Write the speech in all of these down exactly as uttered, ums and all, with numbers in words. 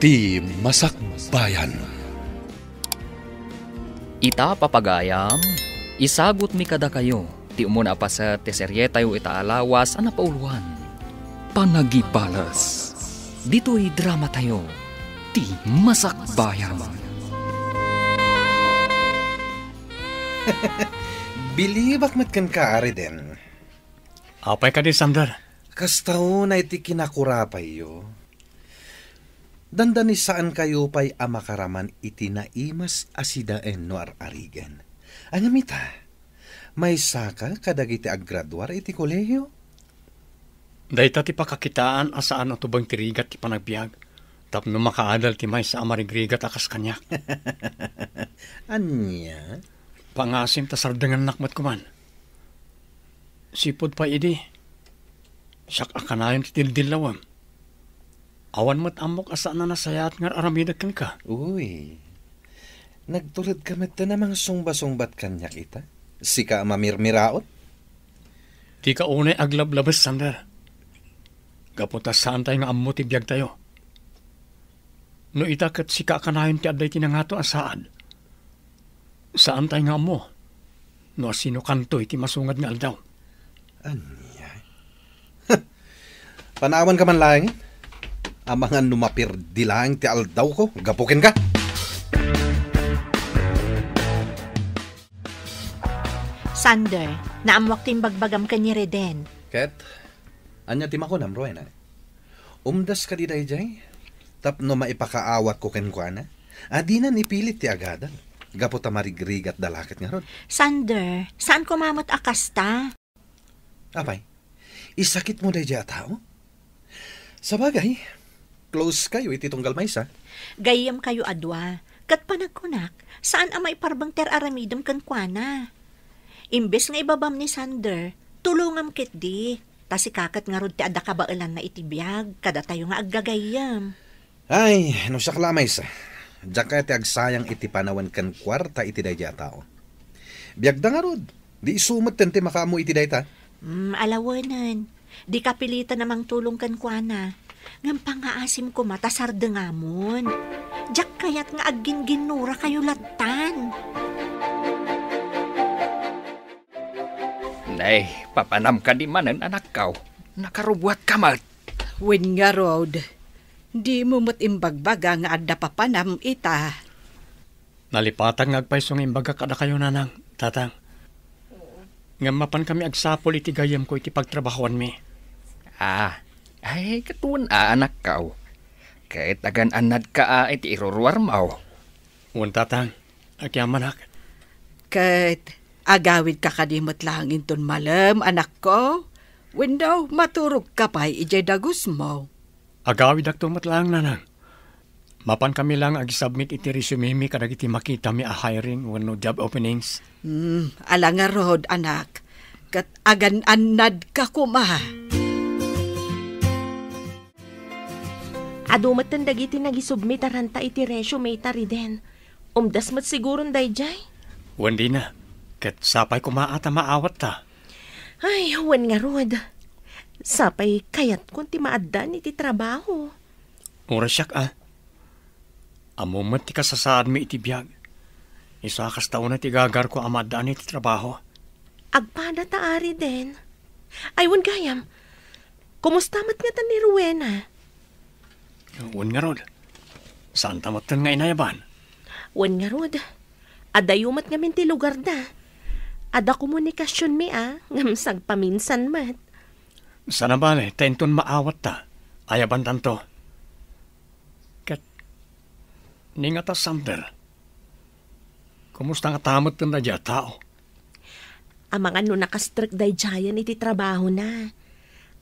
Ti Masakbayan. Ita, papagayam, isagutmi kadakayo ti umuna a paset ti serietayo ita a lawas a napauloan, Panagibales. Ditoy dramatayo, Ti Masakbayan. Bilibak met kenka, Ariden. Apay kadi, Sander? Kasta unay ti kinakurapayyo. Dandani saankayo pay a makaraman iti naimas a sidaen no ar-arigen. Ngem ita, maysaka kadagiti aggraduar iti kolehio? Dayta ti pakakitaan a saan a tubeng ti rigat ti panagbiag tapno makaadal ti maysa a marigrigat a kas kaniak. Ania? Pangasim ta sardengannak met koman. Sipud pay idi, siak a kanayon ti dildillawem. Awan met ammok a saan a nasayaat nga ar-aramidek kenka. Uy, nagturedka metten a mangsungba-sungbat kaniak ita? Sika a mamirmiraot? Dika unay aglablabes, Sander. Gapu ta saantay nga ammo ti biagtayo. No ita ket sika a kanayon ti adda iti nangato a saad, saantay nga ammo no asinokanto iti masungad nga aldaw. Ania? Panawanka man laeng. Amangan no mapirdi laeng ti aldawko gapu kenka. Sander, naammoak ti imbagbagam ken ni Reden. Ket, ania ti makunam, Rowena? Umdas kadi daydiay? Tapno maipakaawatko kenkuana? A, dinan ipilit ti agadal, gapu ta marigrigatda la ket ngarud. Sander, saan koma met a kasta. Apay, isakitmo daydiay a tao? Sabagay, close kayo iti tunggal maysa. Gayyem kayo a dua, ket panagkunak, saan a maiparbeng ti ar-aramidem kenkuana. Imbes nga ibabam ni Sander, tulongam ketdi, ta sika ket ngarud ti adda kabaelanna iti biag, kadatayo nga aggagayyem. Ay, no siak la a maysa, diak kayat ti agsayang iti panawen ken kuarta iti daydiay a tao. Biagda ngarud, di isu metten ti makaammo iti dayta. Mm, alawenen, dika pilitan a mangtulong kenkuana. Ngem pangngaasim koma ta sardengamon. Diak kayat nga aggingginnurakayo lattan. Nay, papanam kadi manen, anakko. Nakarubuatka met. Wen ngarud, dimo met imbagbaga nga adda papanam ita. Nalipatak nga agpayso nga imbagak kadakayo, nanang, tatang. Ngem mapankami agsapul iti gayyemko iti pagtrabahoanmi. Ah, ay, ket wen a, anakko. Ket agan-annadka a iti iruruarmo. Wen, tatang, agyamanak. Ket agawidka kadi met laeng inton malem, anakko? Wenno maturogka pay idiay dagusmo? Agawidakto met laeng, nanang. Mapankami laeng agisubmit iti resume-mi kadagiti makitami a hiring wenno job openings. Hmm, ala ngarud, anak. Ket agan-annadka koma. Adu metten dagiti nagisubmit a ranta iti resume ta, Riden. Umdas met siguron daydiay? Wen, dina. Ket sapay koma a ta maawatta. Ay, wen ngarud. Sapay kayatkon ti maaddaan iti trabaho. Uray siak a. Ammom met ti kasasaadmi iti biag. Isu a kasta unay ti gagarko a maaddaan iti trabaho. Agpada ta, Riden. Ay, wen gayam. Kumusta met ngata ni Rowena? Wen ngarud. Saanta metten nga inayaban. Wen ngarud. Adayo met ngamin ti lugarda. Adda komunikasionmi a, ngem sagpaminsan met. Saan a bale, ta inton maawatta, ayabantanto. Ket, ni ngata, Sander, kumusta ngata metten daydiay a tao? Amangan no nakastrek daydiayen iti trabahona.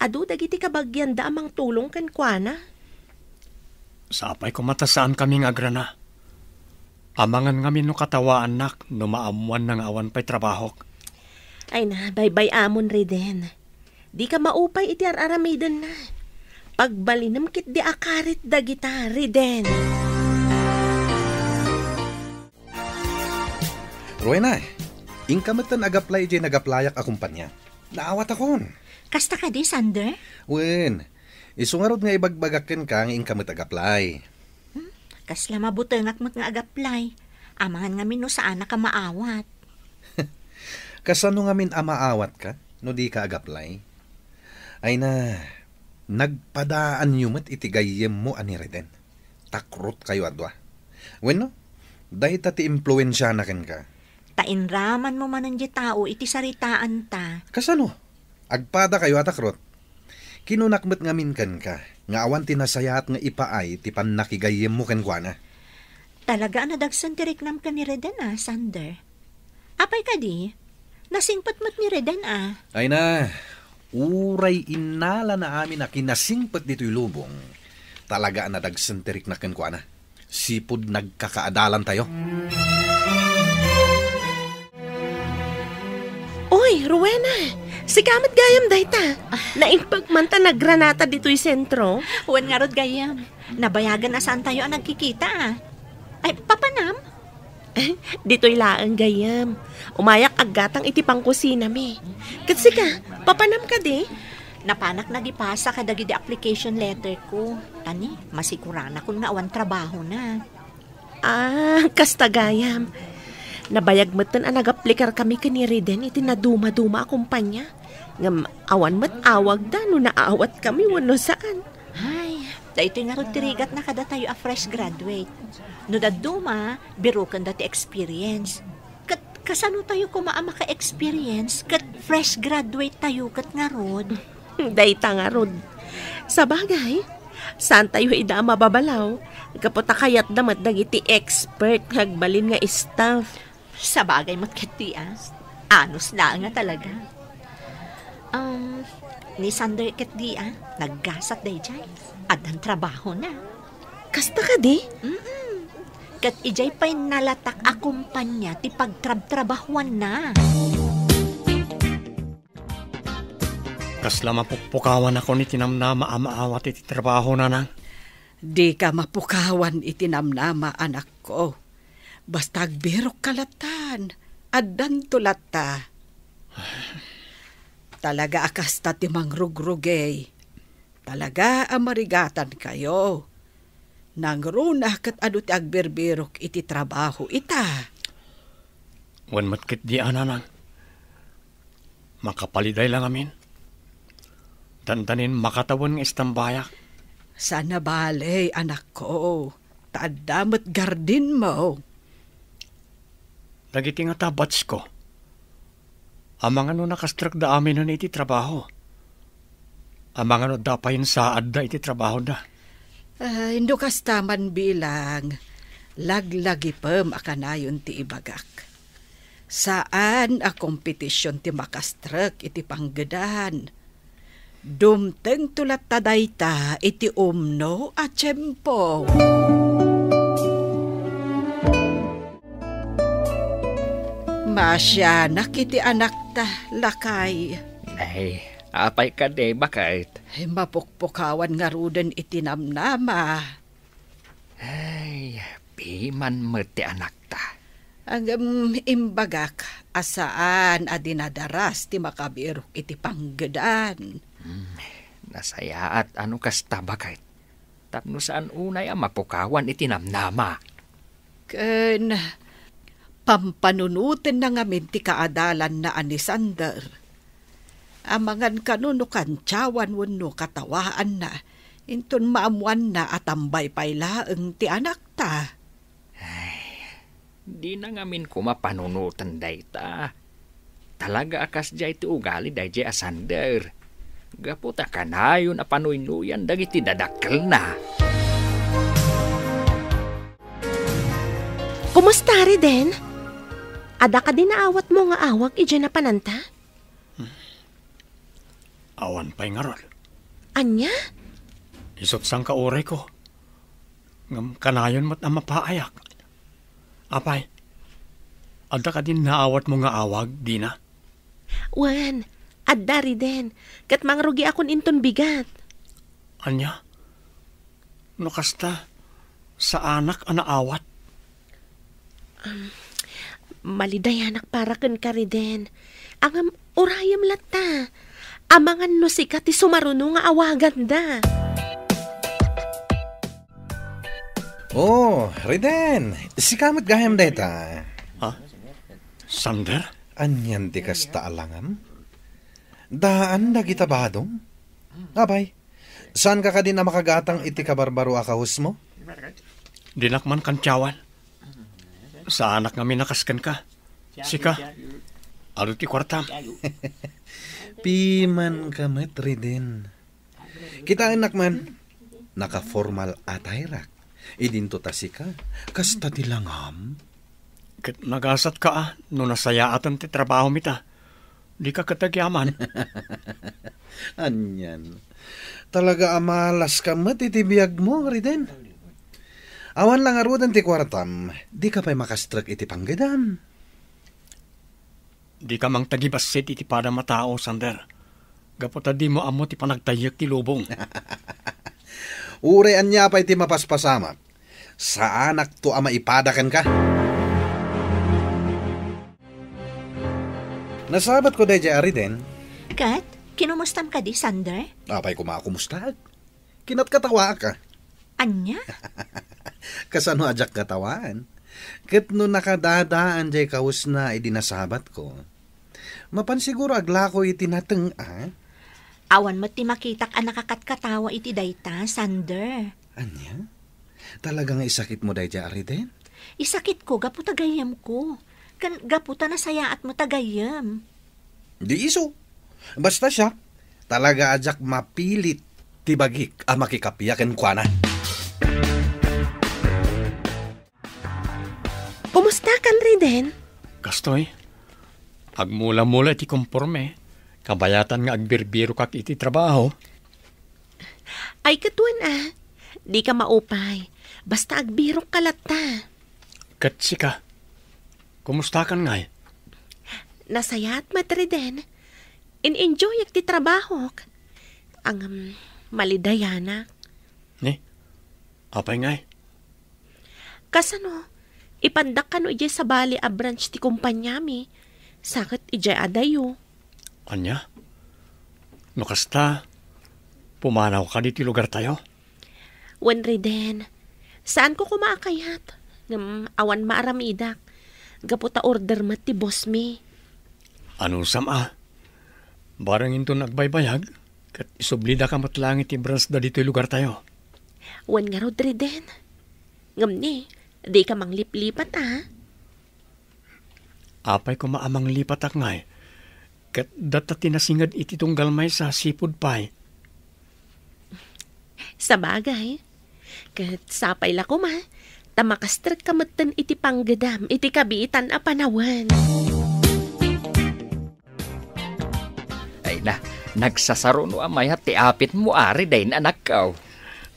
Adu dagiti kabagianda a mangtulong kenkuana. Sapay koma ta saankami nga agrana. Amangan ngamin no katawaannak no maammoanna nga awan pay trabahok. Ay na, baybay-amon, Riden. Dika maupay iti ar-aramidenna. Pagbalinem ketdi a karit dagita, Riden. Rowena, inka metten ag-apply idiay nag-applyak a kompania. Naawatakon. Kasta kadi, Sander? Wen, isu ngarud nga ibagbagak kenka nga inka met ag-apply. Kasla mabutengak met nga agaplay. Amangan ngamin no saanak a maawat. Kasano ngamin a maawatka no dika agaplay? Ay na, nagpadaanyo met iti gayyemmo a ni Reden. Takrotkayo a dua. Wenno, dayta ti impluensiana kenka. Ta inramanmo manen diay tao iti saritaanta. Kasano? Agpadakayo a takrot. Kinunak met ngamin kenka nga awan ti nasayaat nga ipaay ti pannakigayyemmo kenkuana. Talaga a nadagsen ti riknam ken ni Reden a, Sander. Apay kadi? Nasingpet met ni Reden a. Ay na, uray innalana amin a kinasingpet ditoy lubong, talaga a nadagsen ti rikna kenkuana. Sipud nagkakaadalantayo. Oy, Rowena! Sika met gayam dayta. Naimbag man ta naggranata ditoy sentro. Wen ngarud gayam. Nabayagan a saantayo a nagkikita a. Ay, papanam? Ditoy laeng gayam. Umayak aggatang iti pangkusinami. Ket sika, papanam kadi? Napanak nagipasa kadagidi application letter ko. Tani, masiguranakon nga awan trabahona. Ah, kasta gayam. Nabayag metten a nagaplikarkami ken ni Reden iti nadumaduma a kompania. Ngem awan met awagda no naawatkami wenno saan. Ay, daytoy ngarud ti rigatna kadatayo a fresh graduate. No dadduma, birokenda ti experience. Ket kasano tayo koma a maka-experience ket fresh graduate tayo ket ngarud? Dayta ngarud. Sabagay, saantayo ida a mababalaw, gapu ta kayatda met dagiti expert nga agbalin nga staff. Sabagay met ketdi a. Anus laeng a talaga. Um, ni Sander ketdi a, naggasat daydiay. Addan trabahona. Kasta kadi? Mm-mm. Ket idiay pay nalatak a kumpanya ti pagtrabtrabahuanna. Kasla mapukpukawanakon iti namnama a maawat iti trabahona, Nang. Dika mapukawan iti namnama, anakko. Basta agbirokka lattan, addanto latta. Talaga a kasta ti mangrugrugey. Talaga a marigatankayo. Nangruna ket adu ti agbirbirok iti trabaho ita. Wen met ketdi a, Nanang. Makapaliday la ngamin. Dandanin makatawen nga istambayak. Saan a bale, anakko, ta adda met gardinmo. Dagiti ngata batchko, amangan no nakastrekda aminen iti trabaho. Amangan no adda pay insaadda iti trabahoda. Ay, no kasta man bilang, laglagipem a kanayon ti ibagak. Saan a kompetision ti makastrek iti panggedan. Dumtengto latta dayta iti umno a tiempo. Maasianak iti anakta, lakay. Ay, apay kadi, baket? Ay, mapukpukawan ngaruden iti namnama. Ay, piman met ti anakta. Ngem imbagak a saan a dinadaras ti makabirok iti panggedan. Hmm, nasayaat a no kasta, baket. Tapno saan unay a mapukawan iti namnama. Ken pampanunotenna ngamin ti kaadalanna a ni Sander. Amangan kano no kantiawan wenno katawaanna, inton maammoanna a tambay pay laeng ti anakta. Ay, dina ngamin koma panunoten dayta. Talaga a kasdiay ti ugali daydiay a Sander. Gapu ta kanayon a panuynoyan dagiti dadakkelna. Kumusta, Riden? Adda kadi naawatmo nga awag idiay napananta? Awan pay ngarud. Ania? Isut' sangka urayko. Ngem kanayon met a mapaayak. Apay, adda kadi naawatmo nga awag, dina? Wen, adda, Riden. Ket mangrugiakon inton bigat. Ania? No kasta, saanak a naawat. Malidayanak para kenka, Riden. Ngem urayem latta. Amangan no sika ti sumaruno nga awaganda. Oh, Riden, sika met gayam dayta. Ha? Sander? Anian ti kasta a langam? Daan dagita badom? Apay, saanka kadin a makagatang iti kabarbaro a kawesmo? Dinak man kantiawan. Saanak ngamin a kas kenka. Sika, adu ti kuartam. Pimanka met, Riden. Kitaennak man, naka-formal attire-ak. Idinto ta sika, kasta ti langam. Ket nagasatka a no nasayaaten ti trabahom ita. Dika ket agyaman. Anian. Talaga a malaska met iti biagmo, Riden. Awan la ngaruden ti kuartam, dika pay makastrek iti panggedam. Dika mangtagibassit iti padam a tao, Sander. Gapu ta dimo ammo ti panagtayyek ti lubong. Uray ania pay ti mapaspasamak, saanakto a maipada kenka. Nasabatko daydiay a Riden. Ket, kinomustam kadi, Sander? Apay koma a kumustaak? Kinatkatawaak a. Ania? Kasano a diak katawaan? Ket no nakadadaan diay kawesna idi nasabatko, mapan siguro aglako iti nateng a. Awan met ti makitak a nakakatkatawa iti dayta, Sander. Ania? Talaga nga isakitmo daydiay a Riden? Isakitko gapu ta gayyemko, ken gapu ta nasayaat met a gayyem. Di isu. Basta siak, talaga a diak mapilit ti bagik a makikappia kenkuana. Kumustakan, Riden? Kastoy, agmula-mula iti komporme, kabayatan nga agbirbirokak iti trabaho. Ay, ket wen a, dika maupay. Basta agbirokka latta. Ket sika, kumustakan ngay? Nasayaat met, Riden. In-enjoyak ti trabahok. Ngem, malidayanak. Ni? Apay ngay? Kasano? Ipandak kano idiay sabali a branch ti kompaniami. Sa ket idiay adayo. Ania? No kasta, pumanawka ditoy lugartayo? Wen, Riden, saanko koma a kayat, ngem awan maaramidak, gapu ta order met ti bossmi. Anusam a? Barang inton agbaybayag, ket isublidaka met laeng iti branchda ditoy lugartayo. Wen ngarud, Riden. Ngem ni, dika mangliplipat a. Apay koma a manglipatak ngay, ket data ti nasinged iti tunggal maysa sipud pay. Sabagay, ket sapay la koma, ta makastrekka metten iti panggedam iti kabiitan a panawen. Ay na, nagsasaruno a mayat ti apitmo, Riden, anakko.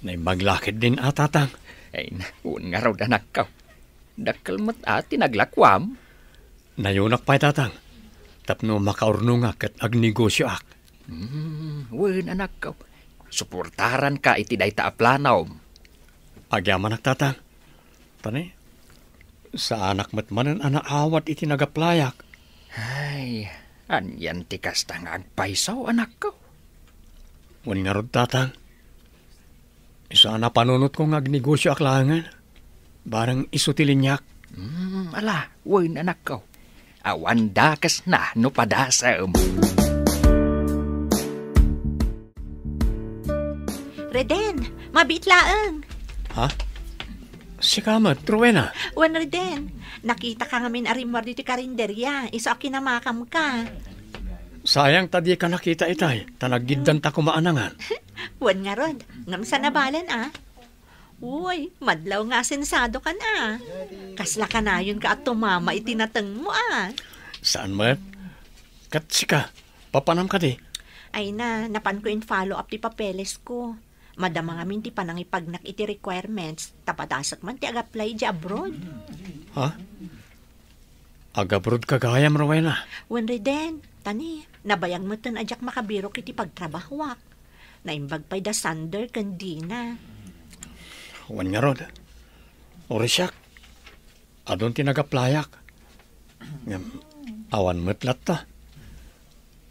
Naimbag la ketdin a, tatang. Ay na, wen ngarud, anakko. Dakkel met a ti naglakuam. Nayonak pay, tatang, tapno makaurnongak ket agnegosioak. Hmm, wen, anakko. Suportaranka iti dayta a planom. Agyamanak, tatang. Ta ni, saanak met manen a naawat iti nagaplayak. Ay, anian ti kasta nga agpayso, anakko? Wen ngarud, tatang. Isu a napanunotko nga agnegosioak laengen. Barang isu ti liniak. Hmm, ala, wen, anakko. Awan dakesna no padasem. Reden, mabiit laeng. Ha? Sika met, Rowena? Wen, Reden, nakitaka ngamin a rimmuar ditoy karinderia, isu a kinamakamka. Sayang ta dika nakita itay, ta naggiddanta koma a nangan. Wen ngarud, ngem saan a balen a. Uy, madlaw nga asensadokan a. Kasla kanayonka a tumama iti natengmo a. Saan met? Ket sika, papanam kadi? Ay na, napanko in-follow up ti papelesko. Madama ngamin ti panangipagnak iti requirements, ta padasek man ti ag-apply idiay abroad. Ha? Ag-abroad ka gayam, Rowena? Wen, Reden, ta ni, nabayag metten a diak makabirok iti pagtrabahoak. Naimbag pay da Sander ken Dina. Wen ngarud, uray siak, adun ti nag-applyak. Ngem, awan met latta.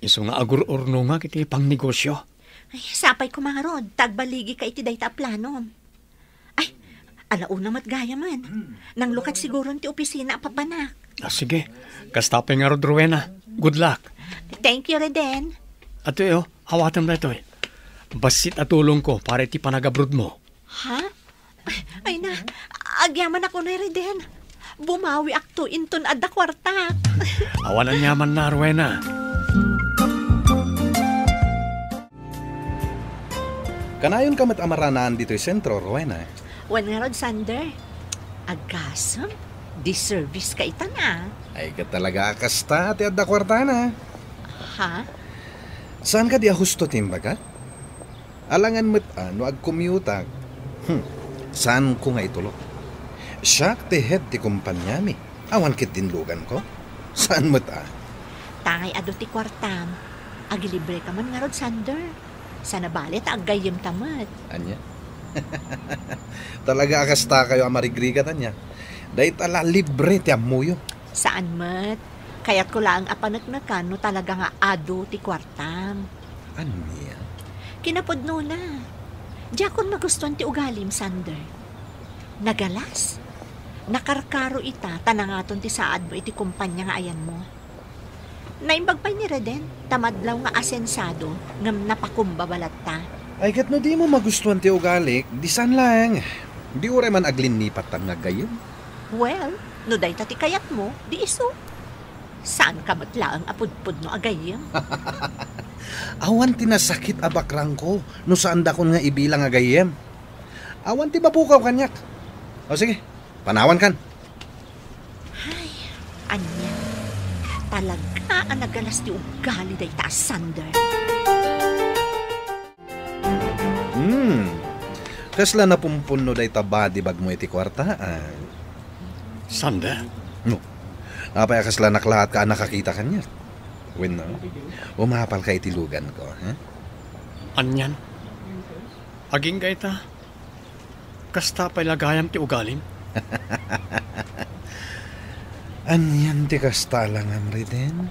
Isu nga agur-urnongak iti pangnegosio. Ay, sapay koma ngarud, ta agbaligika iti dayta a planom. Ay, Ala una met gayamen. Nanglukat siguron ti opisina a papanak. Ah, sige. Kasta pay ngarud, Rowena. Good luck. Thank you, Reden. Adtoy, awatem daytoy. Bassit a tulongko para iti panagabrodmo. Ha? Ay na, agyamanak unay, Reden. Bumawiakto inton adda kuartak. Awan aniamanna, Rowena. Kanayonka met a maranaan ditoy sentro, Rowena. Wen ngarud, Sander. Agasem, di service ka itan a. Ay, ket talaga a kasta ti adda kuartana. Ha? Saan kadi a husto ti imbagak? Alangan met a no agcommute-ak. Hmm. Saanko nga itulok. Siak ti head ti kompaniami. Awan ket dinluganko. Saan met a. Tangay adu ti kuartam. Agilibre ka man ngarud, Sander. Sana bale ta aggayyem ta met. Ania? Talaga a kastakayo a marigrigat, ania? Dayta la libre ti ammoyo. Saan met. Kayatko laeng a paneknekan no talaga nga adu ti kuartam. Ania? Kinapudnona, diakon magustuan ti ugalim, Sander. Nagalas. Nakarkaro ita ta nangaton ti saadmo iti kumpanya nga ayanmo. Naimbag pay ni Reden ta madlaw nga asensado ngem napakumbaba latta. Ay, ket no dimo magustuan ti ugalik, di saan laeng. Di uray man aglinnipat tan nga aggayyem. Well, no dayta ti kayatmo, di isu. Saanka met laeng a pudpudno a gayyem. Awan ti nasakit a bakrangko no saandakon nga ibilang a gayyem. Awan ti mapukaw kaniak. O sige, panawankan. Ay, ania? Talaga a nagalas ti ugali dayta a Sander. Hmm. Kasla napumpunno dayta badibagmo iti kuarta, a? Sander? No. Apay a kasla naklaat ka a nakakita kaniak? Wenno, umapal ka iti lugan ko, ha? Anian? Agingga ita? Kasta pay la gayam ti ugalim? Anian ti kasta a langam, Reden?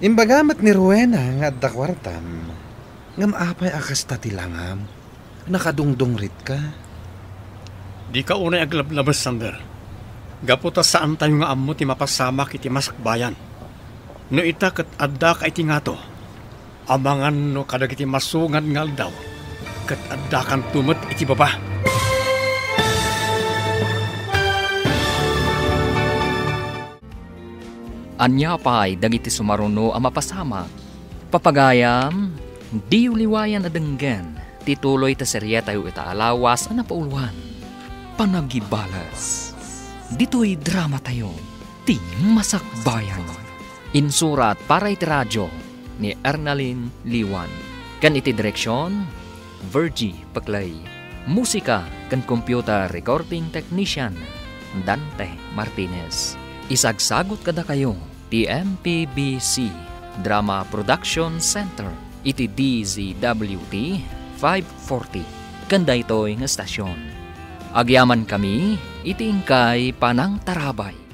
Imbaga met ni Rowena nga adda kuartam. Ngem apay a kasta ti langam? Nakadungdungritka? Dika unay aglablabes, Sander. Gapu ta saantayo nga ammo ti mapasamak iti masakbayan. No ita ket addaka iti ngato, amangan no kadagiti masungad nga aldaw, ket addakanto met iti baba. Ania pay dagiti sumaruno a mapasamak? Papagayam, diyo liwayan a denggen ti tuloy ta serietayo ita a lawas a napauloan, Panagibales. Ditoy dramatayo, ti Masakbayan. Insurat para iti radio ni Ernalyn Liwan. Ken iti direksion, Virgie Peclay. Musika ken computer recording technician, Dante Martinez. Isagsagut kadakayo ti M P B C Drama Production Center iti D Z W T five forty ken daytoy nga estasion. Agyamankami iti inkay panangtarabay.